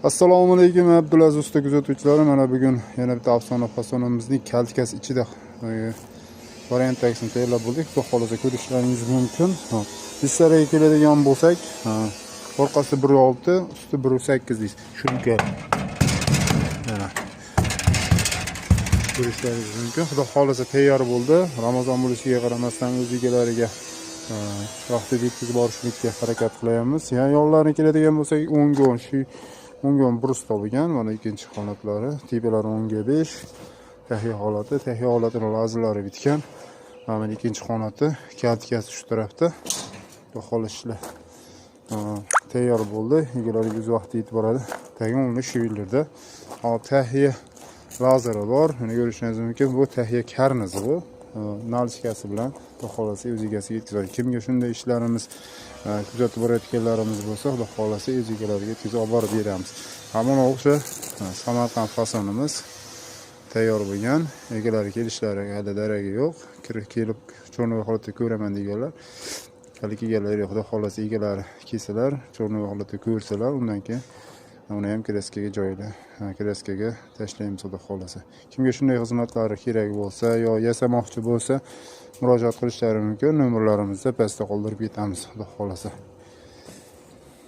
Assalomu alaykum, Abdulaziz usta kuzatuvchilari. Mana bugun yana bitta afsona fasonimizning kaltikasi ichida variantdagisini tayyorlab bo'ldik. Xudo xohlasa, ko'rishlaringiz mumkin. Hop. Disklariga keladigan bo'lsak, orqasi 1.6, usti 1.8 disk. Shunga. Mana. Ko'rishlaringiz mumkin. Xudo xohlasa, tayyor bo'ldi. Ramazon bo'lishiga qaramasdan o'z egalariga vaqtida yetkazib borishlikka harakat qilyapmiz. Yana yonlarini keladigan bo'lsak, 10 ga 10, shu 10 ga 10 брус bo'lgan. Mana ikkinchi holatlari, tepalari 10 ga 5. Tahiya holati, tahiya holatini lazilari bitgan. Mana ikkinchi xonati, kaltikasi shu tarafda. Xudo xohlasa, ishlar tayyor bo'ldi. Egalariga o'z vaqtida yetib boradi. Tagi uni shu yerlarda. Hop, tahiya lazeri bor. Buni ko'rishingiz mumkin. Bu tahiya karnizi bu. Наличка si bilan, xudo xohlasa, o'z egasiga yetkazadi. Kimga shunday ishlarimiz kuzatib borayotganlarimiz bo'lsa, xudo xohlasa, o'z egalariga yetkazib olib borib beramiz. Mana o'sha Samarqand fasonimiz tayyor bo'lgan. Egalari kelishlari hali daragi yo'q. Kirib kelib, черновой holatda ko'raman deganlar. Hali kelganlar yo'q. Xudo xohlasa, egalari kelsalar, черновой holatda ko'rsalar, undan keyin uni ham краска ga joyida, краска ga tashlaymiz, xudo xohlasa. Kimga shunday xizmatlari kerak bo'lsa yo yasamoqchi bo'lsa, murojaat qilishlari mumkin. Nomerlarimizni pastda qoldirib ketamiz, xudo xohlasa.